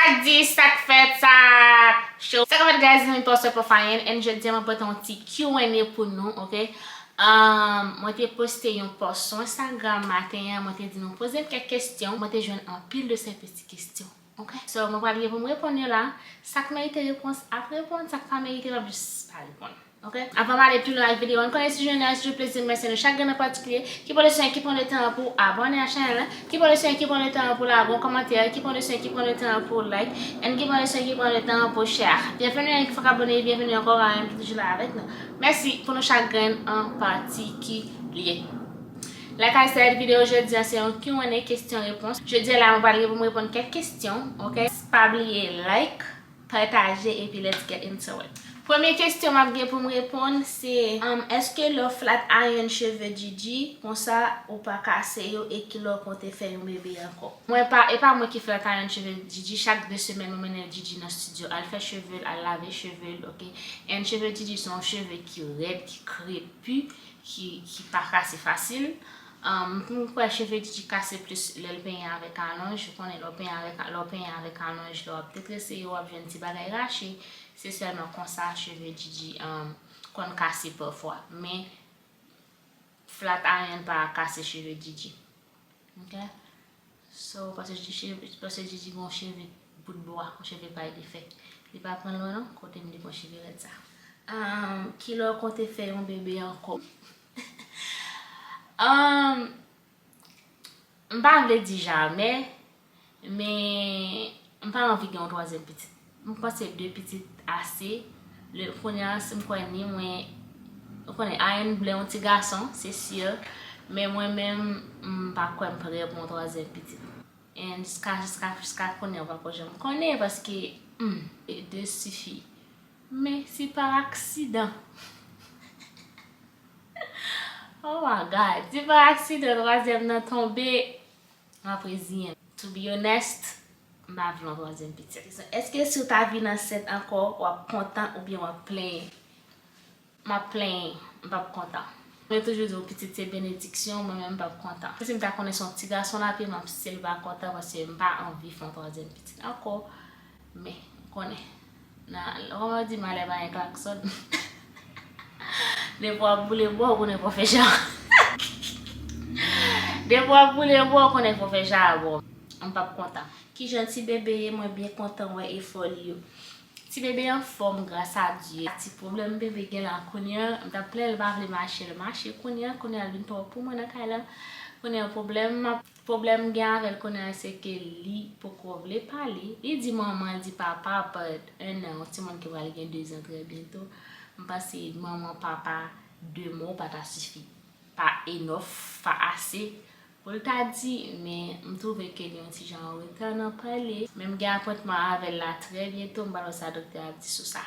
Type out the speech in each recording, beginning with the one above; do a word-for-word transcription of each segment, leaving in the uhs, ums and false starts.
Sa k di, sa k fèt, sa cho. Sa k fèt, guys, zanmi pa w, se Paw Fayen, and jodi a mwen pote yon ti Q and A pou nou, ok? Um, mwen te poste yon post sou Instagram maten an, mwen te di nou poze m kèk kesyon, mwen te jwenn anpil de senpati kesyon. Ok? So, mwen pral gen pou m reponn yo la. Sa k merite repons, ap reponn. Sa k pa merite, m ap jis pa reponn. Ok? Avan m ale pi lwen ak videyo a, n konnen si jounen an, se jou plezi m remèsye nou chak grenn an patikilye ki pran le swen, ki pran le tan pou abòne a chanèl la, ki pran le swen, ki pran le tan pou lage yon kòmantè, ki pran le swen, ki pran le tan pou like, and ki pran le swen, ki pran le tan pou share. Byenveni a yon ki fòk abòne, byenveni ankò a yon ki toujou la avèk nou. Mèsi pou nou chak grenn an patikilye. Like I said, videyo jodi a se yon Q and A, kesyon repons. Jodi a la, mwen pral gen pou m reponn kèk kesyon, ok? Pa bliye like, pataje, epi let's get into it. Premye kesyon m ap gen pou m reponn se, um, èske lè w flat iron cheve Gigi, konsa ou pa kase yo, e ki lè w konte fè yon bebe ankò? Mwen pa, e pa mwen ki flat iron cheve Gigi, chak de semèn mwen mennen Gigi nan estidyo, al fè cheve l, al lave cheve l, ok? And cheve Gigi se yon cheve ki rèd, ki krepi, ki, ki pa kase fasil. Um, m kwè cheve Gigi kase plis lè l penyen avèk alonj. Ou konnen lè w penyen avèk, lè w penyen avèk alonj, lè w ap detrese yo, w ap jwenn ti bagay rache. Se sèlman konsa cheve Gigi, um, konn kase pafwa. Men flat iron pa kase cheve Gigi. Ok? So, paske Gigi cheve, paske Gigi gon cheve bout bwa, gon cheve pay de fè. Li pa pran lwen non, kote m li gon cheve rèd sa. Um, ki lè w konte fè yon bebe ankò? Um, m pa vle di jamè, men m pa anvi gen yon twazyèm pitit. M panse de pitit ase. Lè, kounye a, si m kwè ni mwen, ou konnen, Ayen vle yon ti gason, se si. Men mwen menm, m pa kwè m prè pou yon twazyèm pitit. And jiska, jiska, jiska kounye a, ou pa ko janm konnen, paske, hmm, e de sifi. Men si pa aksidan, oh my God, si pa aksidan twazyèm nan tonbe, m ap reziyen m. To be honest, m pa vle yon twazyèm pitit. Èske si w ta vin ansent ankò, w ap kontan oubyen w ap plenyen? M ap plenyen, m p ap kontan. Mwen toujou di w, pitit se benediksyon, mwen menm m p ap kontan. Si m ta konnen se yon ti gason l ap ye, m ap still pa kontan, paske m pa anvi fè yon twazyèm pitit ankò. Men, ou konnen, nan, kòman yo di, malè pa gen klaksòn. Depi w ap boule bò, ou konnen fò fè jan. Depi w ap boule bò, ou konnen fò fè jan bò. M p ap kontan. Kijan ti bebe ye? Mwen byen kontan wè efò li yo. Ti bebe anfòm, gras a Dye. Ti pwoblèm bebe gen la kounye a, m t ap plenyen l pa vle mache, l mache kounye a, kounye a l vin twò pou mwen nan kay la. Kounye a pwoblèm m ap, pwoblèm m gen avè l kounye a se ke li poko vle pale. Li di manman, li di papa, but un an, yon timoun ki pral gen de zan trè byento. M panse manman, papa, de mo pa ta sifi. Pa enough, pa ase pou l ta di, men m twouve ke li yon ti jan an reta nan pale. Men m gen apwentman avè l la trè byento, m pral wè sa doktè a di sou sa.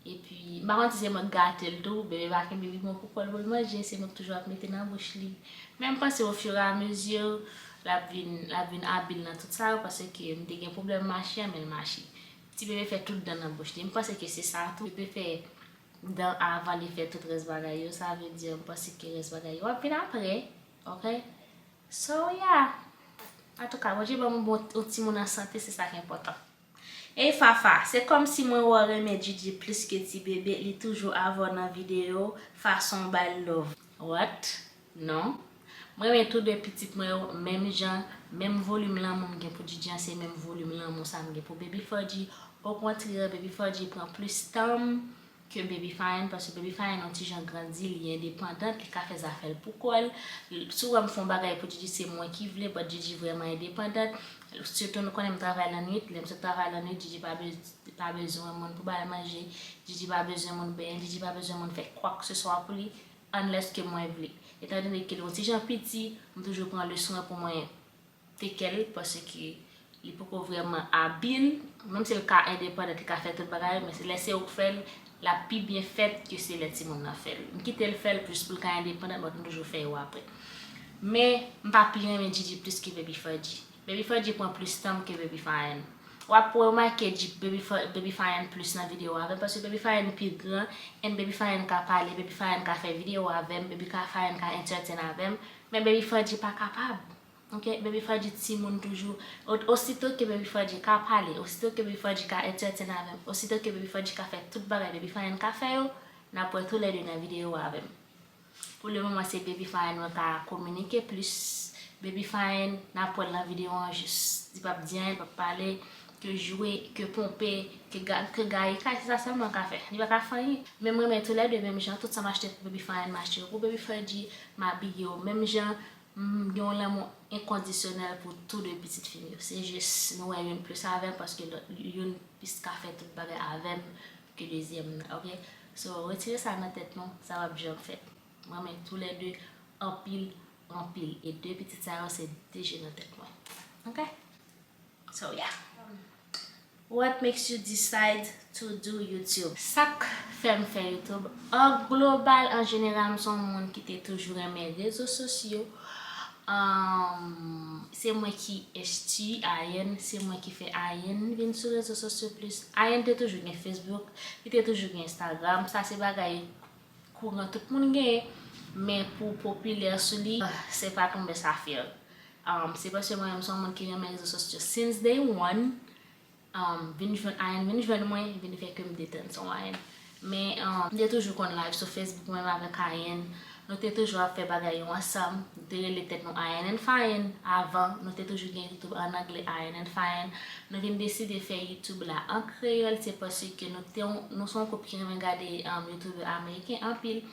Epi, m pa konn si se mwen k gate l tou, bebe pa kenbe bibwon pou kò l pou l manje, se mwen k toujou ap mete nan bouch li. Men m panse au fur et à mesure, l ap vin, l ap vin abil nan tout sa yo, paske m te gen pwoblèm mache a, men l mache. Ti bebe fè tout dan nan bouch li. M panse ke se sa tou. Bebe fè dan avan li fè tout rès bagay yo, sa vle di, m panse ke rès bagay yo ap vin apre, ok? So, yeah. Antouka, Bondye ban m yon bon, yon timoun an sante, se sa k enpòtan. Ey Fafa, se kòmsi mwen wè w renmen Djidji plis ke ti bebe, li toujou avè w nan videyo, fason w bay l love. What? Non. Mwen renmen tou de pitit mwen yo menm jan, menm volim lanmou m gen pou Djidji an, se menm volim lanmou sa m gen pou Baby Fergie. Okontrè, Baby Fergie pran plis tan m ke Baby Fine, paske Baby Fine yon ti jan grandi, li endepandant, li ka fè zafè l pou kò l. Si w wè m fè yon bagay pou Djidji, se mwen ki vle, but Djidji vrèman endepandant. Sitou nou konnen m travay lannwit, lè m sot travay lannwit, Djidji pa bez-, pa bezwen moun pou ba l manje, Djidji pa bezwen moun benyen, Djidji pa bezwen moun fè kwakeseswa pou li, unless ke mwen vle. Etandone ke l yon ti jan piti, m toujou pran le swen pou mwen take care l, paske li poko vrèman abil, menm si l ka endepandant, li ka fè tout bagay, men se lè se ou k fè l, l ap pi byen fèt ke se lè timoun nan fè l. M kite l fè l plis pou l ka endepandant, but m toujou fè yo apre. Men, m pa pi renmen Djidji plis ke Baby Fergie. Baby Fergie pran plis tan m ke Baby Fine. W ap remake Dji-, Baby Fe-, Baby Fine plis nan videyo avè m, paske Baby Fine pi gran, and Baby Fine ka pale, Baby Fine ka fè videyo avè m, Baby ka, Fine ka entertain avè m, men Baby Fergie pa kapab. Ok, Baby Ferdji timoun toujou. O- Osito ke Baby Ferdji ka pale, osito ke Baby Ferdji ka entertain avè m, osito ke Baby Ferdji ka fè tout bagay Baby Ferdji ka fè yo, n ap wè toulède nan videyo avè m. Pou le moman, se Baby Fine mwen ka kominike plis. Baby Fine, n ap wè l nan videyo an jis. Li p ap di anyen, li p ap pale, ke jwe, ke ponpe, ke ga- ke gayi kay, se sa sèlman l ka fè. Li pa ka fè anyen. Men m renmen toulède menm jan, tout sa m achte pou Baby Fine, m achte yo pou Baby Ferdji, m abiye yo menm jan. M gen yon lanmou enkondisyonèl pou tou de pitit fi m yo. Se jis nou wè youn plis avè m paske lòt youn plis ka fè tout bagay avè m ke dezyèm nan, ok? So, retire sa nan tèt nou, sa p ap janm fèt. M renmen toulède anpil, anpil. E de pitit sa yo, se de je nan tèt mwen. Ok? So, yeah. What makes you decide to do YouTube? Sa k fè m fè YouTube? An global, an jeneral, m se yon moun ki te toujou renmen rezo sosyo. Um, se mwen ki enstwi Ayen, se mwen ki fè Ayen vin sou rezo sosyo plis. Ayen te toujou gen Facebook, li te toujou gen Instagram. Sa se bagay kouran tout moun genyen, men pou w popilè sou li, se pa tonbe sa fè. Um, se paske mwen menm se yon moun ki renmen rezo sosyo since day one. Um, vin jwenn Ayen, vin jwenn mwen, vin fè ke m detann sou Ayen. Men, um, m te toujou konn live sou Facebook, mwen menm avèk Ayen. Nou te toujou ap fè bagay yo ansanm. Nou te rele tèt nou Ayen and Fayen avan. Nou te toujou gen YouTube an anglè, Ayen and Fayen. Nou vin deside fè YouTube la an kreyòl, se paske nou te, nou se yon koup ki renmen gade, um, YouTuber ameriken anpil.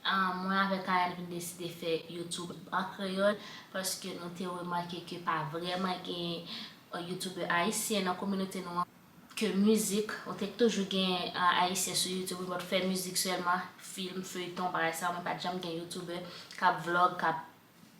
Um, mwen avèk Ayen vin deside fè YouTube an kreyòl, paske nou te remake ke pa vrèman gen, uh, YouTuber ayisyen nan kominote nou an. Ke mizik, ou te toujou gen, uh, ayisyen sou YouTube, wi, but fè mizik sèlman, fim, feyton, bagay sa, men pa t janm gen YouTuber k ap vlog, k ap,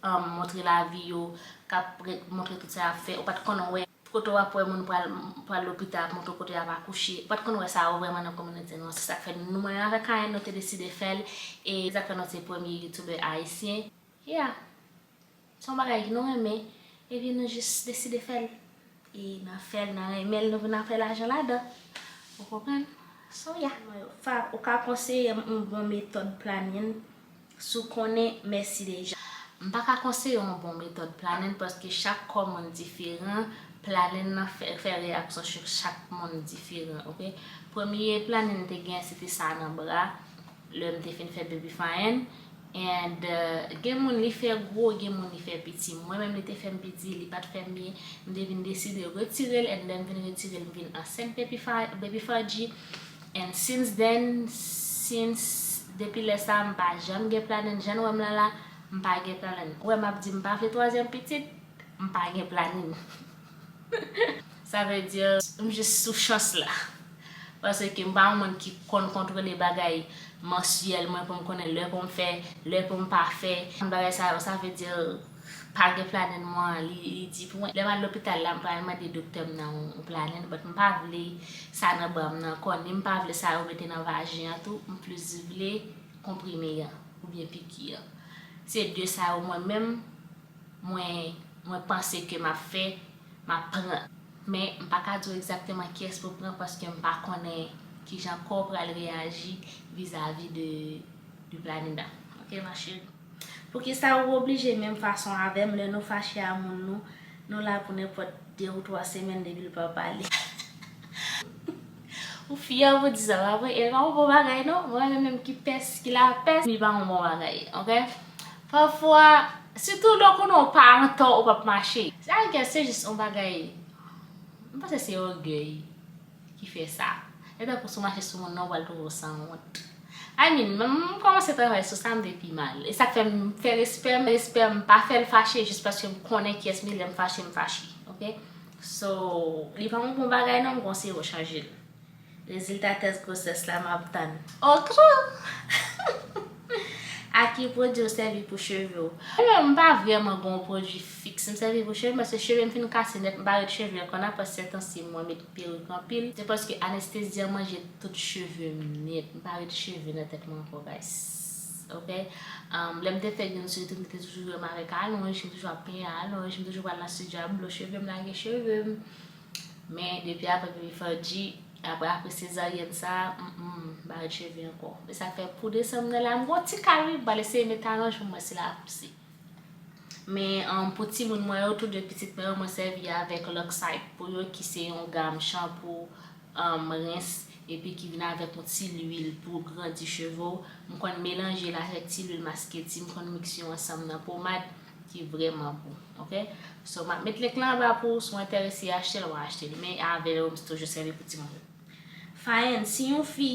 um, montre lavi yo, k ap re- montre tout sa y ap fè. Ou pa t konn wè kote w ap wè moun pral, pral lopital, ap montre kote y ap akouche. Ou pa t konn wè sa yo vrèman nan kominote nou an. Se sa k fè nou, mwen avèk Ayen, nou te deside fè l. E sa k fè nou se premye YouTuber ayisyen. Yeah. Se yon bagay ki nou renmen, epi nou jis deside fè l. E nan fè l, nan renmen l, nou vin ap fè lajan ladan. Ou konprann? So, yeah. Fa- ou ka konseye m yon bon metòd planin si w konnen, mèsi deja. M pa ka konseye w yon bon metòd planin paske chak kò moun diferan, planin nan fè, fè reyaksyon ch- chak moun diferan, ok? Premye planin m te gen, se te sa nan bra. Lè m te fin fè Baby Fine. And, uh, gen moun li fè gwo, gen moun li fè piti. Mwen menm li te fè m piti, li pa t fè m byen. M te vin deside retire l, and lè m vin retire l, m vin ansent Baby Fa- Baby Ferdji. And since then, since, depi lè sa, m pa janm gen planin. Jan w wè m la la, m pa gen planin. Ou wè m ap di m pa vle twazyèm pitit, m pa gen planin. Sa vle di, m jis sou chans la. Paske m pa yon moun ki konn kontwole bagay mansyèl mwen pou m konnen lè pou m fè, lè pou m pa fè. Bagay sa yo, sa vle di, pa gen planin mwen, li, li di pou mwen. Lè m al lopital la, m pral mande doktè m nan yon, yon planin, but m pa vle sa nan bra m nan ankò, ni m pa vle sa yo mete nan vajen an tou, m plis vle konprime an, oubyen piki an. Se de sa yo mwen menm, mwen, mwen panse ke m ap fè, m ap pran. Men, m pa ka di w egzakteman kiyès pou pran paske m pa konnen kijan kò w pral reyaji vizavi de, de planin nan. Ok, ma chérie? Poukisa ou oblije menm fason avè m lè nou fache a moun nou? Nou la pou nenpòt de ou twa semèn depi l pa pale. Ou fyè pou di sa, pa vre? E l pa yon bon bagay, non. Mwen menm, menm ki pès, ki lapès, li pa yon bon bagay, ok? Pafwa, sitou lè w konnen w pa antò, ou p ap mache. Sa, I guess, se jis yon bagay, m panse se ògèy ki fè sa. E tankou si w mache sou moun nan, ou pral twouve w sanwont. I mean, m, m kòmanse travay sou sa, m te pi mal. E sa k fè m fè respè m, respè m pa fè l fache, jis paske m konnen kiyès m ye, lè m fache, m fache. Ok? So, li pa yon bon bagay non, m konseye w chanje l. Rezilta tès gwosès la, m ap tann. Ok! A ki pwodui w sèvi pou cheve w? Mwen menm, m pa vrèman gen yon pwodui fiks m sèvi pou cheve m, paske cheve m fin kase nèt, m pa ret cheve ankò nan, paske sètansi mwen met perik anpil. Se paske anestezi an manje tout cheve m nèt. M pa ret cheve nan tèt mwen ankò, guys. Ok? Um, lè m te fè youn sou YouTube, m te toujou wè m avèk alonj, m toujou ap penyen alonj, m toujou pral nan estidyo ap blo cheve m, lage cheve m. Men depi apre Baby Fergie, apre, apre sezaryèn sa, mm, mm, m pa ret cheve ankò. E sa fè pou desanm nan la, m gon ti kal wi, m pral eseye met alonj pou m wè si l ap pouse. Men um, pou timoun mwen yo, tou de pitit mwen yo, mwen sèvi avèk Luxite pou yo, ki se yon gam chanpou um, rens, epi ki vin avèk yon ti lwil pou grandi cheve w. M konn melanje l avèk ti lwil masketi, m konn mikse yo ansanm nan pomad ki vrèman bon, ok? So, m ap met link lan anba pou w, si w enterese achte l, w a achte l. Men avè l, m toujou sèvi pou timoun. Fayen, si yon fi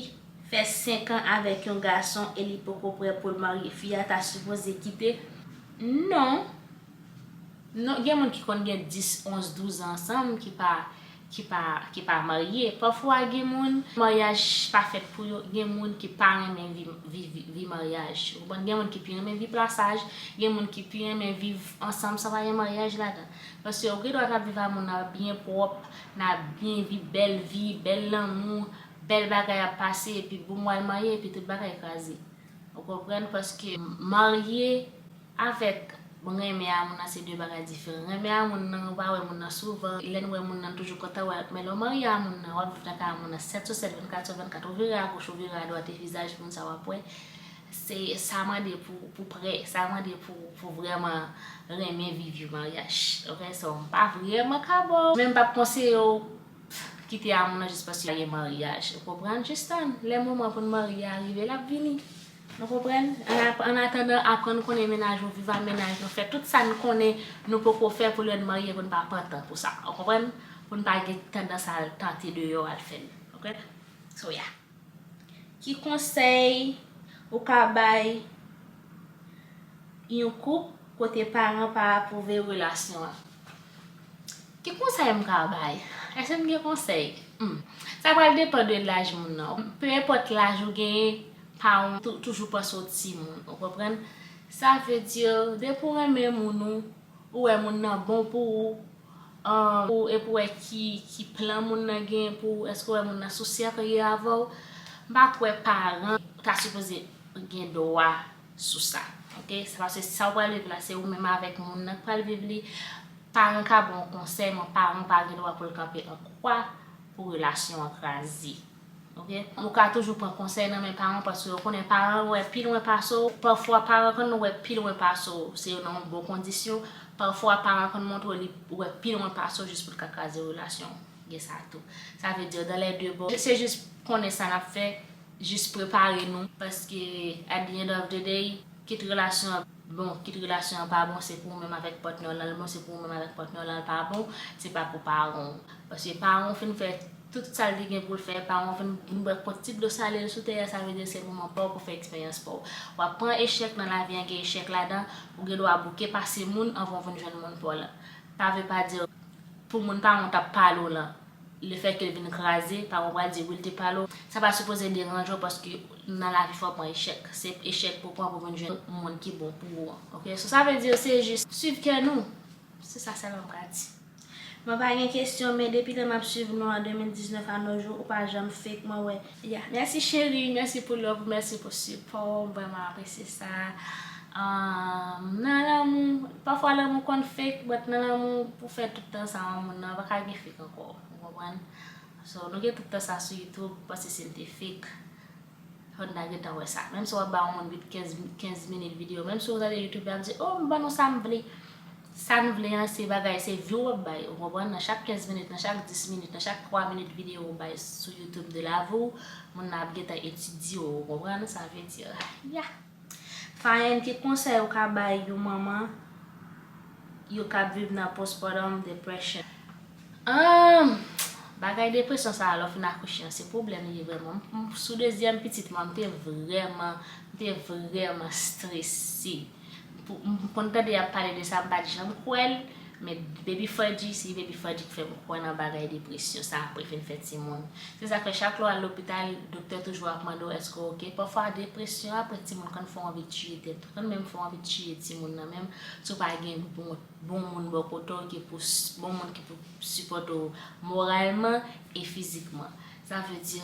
fè senk an avèk yon gason e li poko prè pou l marye, fi a ta sipoze kite? Non. Non, gen moun ki konn gen dis, onz, douz an ansanm ki pa ki pa ki pa marye. Pafwa gen moun maryaj pa fèt pou yo, gen moun ki pa renmen vi, vi, vi, vi maryaj. Ou konprann? Gen moun ki pi renmen vi plasaj, gen moun ki pi renmen viv ansanm san pa gen maryaj ladan. Paske ou gen dwa t ap viv a moun nan byen pwòp, nan byen vi, bèl vi, bèl lanmou, bèl bagay ap pase, epi boum w al marye, epi tout bagay kraze. Ou konprann? Paske marye avèk renmen a moun nan se de bagay diferan. Renmen a moun nan, ou pa wè moun nan souvan, lè n wè moun nan toujou kontan wè, men lè w marye a moun nan, w ap viv nan kay a moun nan sèt sou sèt, vennkat sou vennkat, ou vire agoch, ou vire adwat, e vizaj moun sa w ap wè, se, sa mande pou, pou prè, sa mande pou, pou vrèman renmen viv yon maryaj. Ok, so, m pa vrèman ka ba w, men m p ap konseye w kite a moun nan jis paske gen maryaj. Ou konprann? Jis tann. Lè moman pou n marye a rive, l ap vini. Nou konprann? An, an atandan, aprann konnen mennaj ou, viv a mennaj nou, fè tout sa n konnen nou poko fè pou lè n marye, pou n pa pantan pou sa. Ou konprann? Pou n pa gen tandans al tante deyò, al fè l. Ok? So, yeah. Ki konsèy ou ka bay yon koup kote paran pa apwouve relasyon an? Ki konsèy m ka bay? Èske m gen konsèy? Hmm. Sa pral depann de laj moun nan. Pe enpòt laj ou genyen, paran w tou- toujou panse w timoun. Ou konprann? Sa vle di, depi w renmen moun ou, ou wè moun nan bon pou ou, um, ou, epi w wè ki, ki plan moun nan gen pou ou, èske w wè moun nan sou serye avè w, m pa kwè paran ta sipoze gen dwa sou sa. Ok? Se paske sa w pral viv la, se ou menm avèk moun nan k pral viv li. Paran ka ba w konsèy, men paran pa gen dwa pou l kanpe an kwa pou relasyon an kraze. Ok? Ou ka toujou pran konsèy nan men paran w, paske yo konnen paran wè pi lwen pase w. Pafwa, paran konn wè pi lwen pase w. Se yo nan yon bon kondisyon. Pafwa, paran konn montre w li wè pi lwen pase w jis pou l ka kraze relasyon w. Gen sa tou. Sa vle di, dans les deux bords, se jis konnen sa n ap fè, jis prepare nou, paske at the end of the day, kit relasyon an bon, kit relasyon an pa bon, se pou ou menm avèk patnè w lan l bon, se pou ou menm avèk patnè w lan l pa bon, se pa pou paran w. Paske paran w fin fè tout sa l te gen pou l fè, paran w fin bwè kont ti dlo sale l sou tè a, sa vle di se moman pa w pou fè eksperyans pa w. W ap pran echèk nan lavi an, gen echèk ladan, ou gen dwa bouke pase moun anvan w vin jwenn moun pa w lan. Pa vle pa di pou moun paran w t ap pale w lan, lefètke l vin kraze, paran w pral di wi l te pale w, sa pa sipoze deranje w paske nan lavi fò w pran echèk. Se echèk pou w pran pou w vin jwenn moun ki bon pou ou an. Ok? So sa vle di se jis swiv kè nou. Se sa sèlman m ka di. Mwen pa gen kesyon, men depi lè m ap swiv nou an de mil diznèf a nos jours, ou pa janm fake, mwen wè. Ya, mèsi cheri, mèsi pou love, mèsi pou sipò, m vrèman apresye sa. Um, nan lanmou, pafwa lanmou konn fake, but nan lanmou, pou fè tout tan sa yon moun nan, pa ka gen fake ankò, ou konprann? So, nou gen tout tan sa sou YouTube, panse si n te fake, fò n ta gentan wè sa. Menm si w ap ba yon moun vit kenz, kenz minit videyo, menm si w tande YouTube, y ap di, oh, m ban nou sa m vle. Sa n vle an, se bagay, se vi w ap bay, ou konprann? Nan chak kenz minit, nan chak dis minit, nan chak twa minit videyo w bay sou YouTube de lavi w, moun nan ap gentan etidye w, ou konprann? Sa vle di, ya. Fayen, ki konsèy ou ka bay yon manman yo k ap viv nan postpartum depression? Ahn, bagay depresyon sa a, lè w fin akouche an, se pwoblèm li ye vrèman. M, m, sou dezyèm pitit mwen, m te vrèman, m te vrèman strese. Pou, m konn tande y ap pale de sa, m pa t janm kwè l, men baby Freddy, se baby Freddy k fè m kwè nan bagay depresyon sa apre fin fè timoun. Se sa k fè chak lè w al lopital, doktè toujou ap mande w èske w oke. Pafwa depresyon apre timoun konn fè w anvi tiye tèt ou, konn menm fè w anvi tiye timoun nan menm, si w pa gen bon, bon moun bò kote w ki pou s-, bon moun ki pou sipòte w moralman e fizikman. Sa vle di,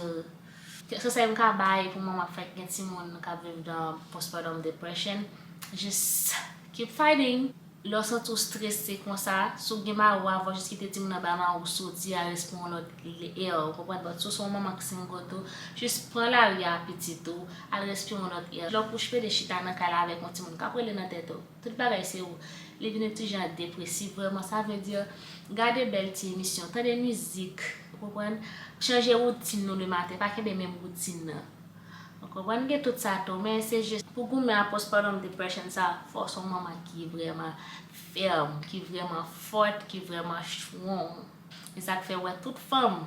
konsèy m ka bay pou manman k fèk gen timoun k ap viv nan postpartum depression, just keep fighting. Lè w santi w strese konsa, si w gen mari w avan, jis kite timoun nan bay mari w soti, al respire yon lòt air, ou konprann? But si w se yon manman k single tou, jis pran lari a pitit ou, al respire yon lòt air. Lè w kouche pede chita nan kay la avèk yon timoun k ap rele nan tèt ou, tout bagay se ou. Li vin yon ti jan depresif, vrèman, sa vle di, gade bèl ti emisyon, tande mizik, ou konprann? Chanje woutin nou le maten, pa kenbe menm woutin nan. Ou konprann? Gen tout sa tou, men se jis pou goumen ak postpartum depression sa, fò se yon manman ki vrèman fèm, ki vrèman fòt, ki vrèman strong. E sa k fè w wè tout fanm,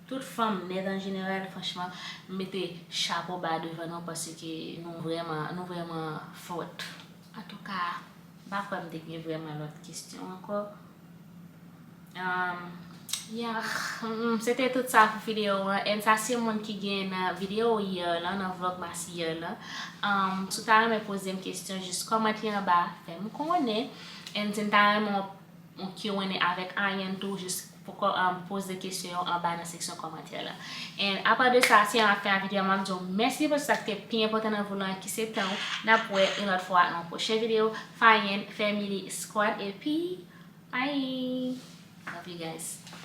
tout fanm nèt an jeneral, franchman, m mete chapo ba devan nou paske nou vrèman, nou vrèman fòt. Antouka, m pa kwè m te gen vrèman lòt kesyon ankò. Um, yeah, mm, se te tout sa pou videyo an. And sa se moun ki gen nan videyo yè lan, nan Vlogmas yè lan. Um, si w ta renmen poze m kesyon, jis kòmante anba, fè m konnen. And si n ta renmen yon Q and A avèk Ayan tou, jis pou kò- um, poze kesyon yo anba nan seksyon kòmantè la. And apa de sa, si an ap fè videyo, m ap di w mèsi pou sa ki te pi enpòtan nan vlog lan, ki se tan w. N ap wè yon lòt fwa nan yon pwochen videyo. Fayen Family Squad, epi bye. Love you guys.